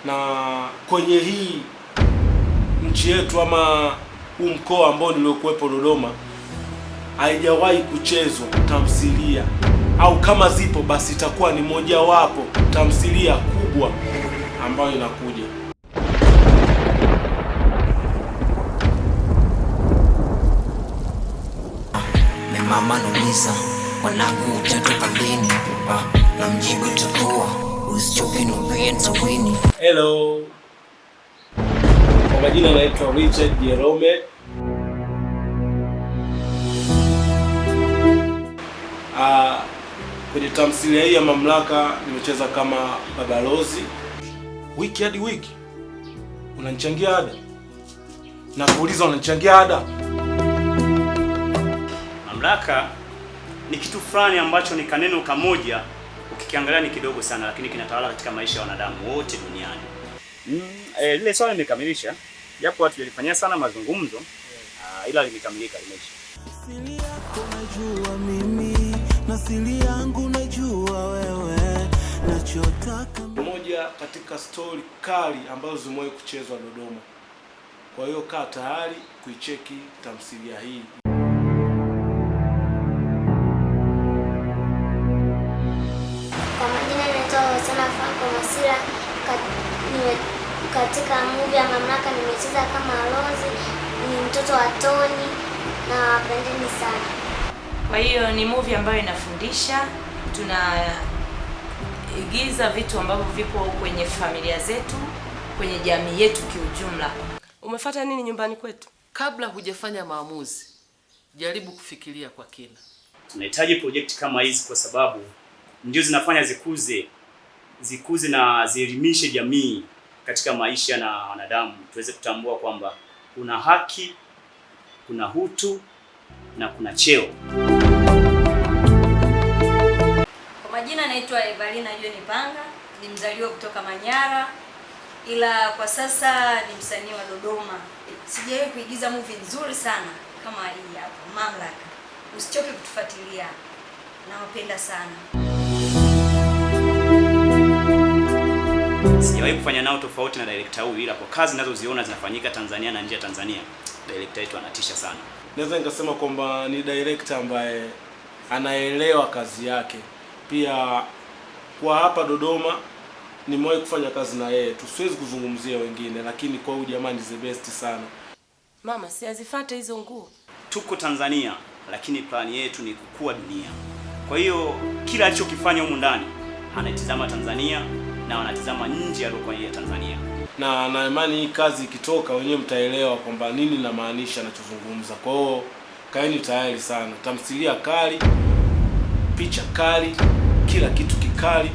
Na kwenye hii nchi yetu ama huu mkoa ambao niliokuwepo Dodoma, haijawahi kuchezwa tamthilia, au kama zipo basi itakuwa ni mojawapo tamthilia kubwa ambayo inakuja. Ni mama nauliza, wanangu utatoka lini? Ah, na mjibu itakuwa usichoke, niambie nitawini. Hello. Kwa majina naitwa Richard Jerome. Kwenye tamthilia hii ya Mamlaka nimecheza kama Baba Rozi. Wiki hadi wiki unanichangia ada, na kuuliza unanichangia ada. Mamlaka ni kitu fulani ambacho ni kaneno kamoja, ukikiangalia ni kidogo sana, lakini kinatawala katika maisha ya wanadamu wote duniani. Lile swali nimekamilisha, japo hatujalifanyia sana mazungumzo, ila limekamilika, limeisha. Siri yako najua mimi na siri yangu najua wewe, nachotaka Moja katika stori kali ambazo zimewahi kuchezwa Dodoma. Kwa hiyo kaa tayari kuicheki tamthilia hii. Kwa majina naitwa Hosana Franco Masila. Katika movie ya Mamlaka nimecheza kama Rose, ni mtoto wa Tony na wapendeni sana. Kwa hiyo ni movie ambayo inafundisha, tunaigiza vitu ambavyo vipo kwenye familia zetu, kwenye jamii yetu kiujumla. Umefuata nini nyumbani kwetu? Kabla hujafanya maamuzi, jaribu kufikiria kwa kina. Tunahitaji project kama hizi kwa sababu ndio zinafanya zikuze na zielimishe jamii katika maisha na wanadamu, tuweze kutambua kwamba kuna haki, kuna utu na kuna cheo. Kwa majina naitwa Evalina John Panga, ni mzaliwa kutoka Manyara, ila kwa sasa ni msanii wa Dodoma. Sijawahi kuigiza movie nzuri sana kama hii hapa Mamlaka. Usichoke kutufuatilia, nawapenda sana. Sijawahi kufanya nao tofauti na director huyu, ila kwa kazi ninazoziona zinafanyika Tanzania na nje ya Tanzania, director wetu anatisha sana. Naweza nikasema kwamba ni director ambaye anaelewa kazi yake. Pia kwa hapa Dodoma nimewahi kufanya kazi na yeye tu, siwezi kuzungumzia wengine, lakini kwa huyu jamaa ni the best sana. Mama, si azifate hizo nguo. Tuko Tanzania, lakini plani yetu ni kukua dunia. Kwa hiyo kila alichokifanya humu ndani anatizama Tanzania na anatizama nje ya ya Tanzania. Na imani hii kazi ikitoka wenyewe mtaelewa kwamba nini namaanisha nachozungumza. Kwa hiyo kaeni tayari sana. Tamthilia kali, picha kali, kila kitu kikali.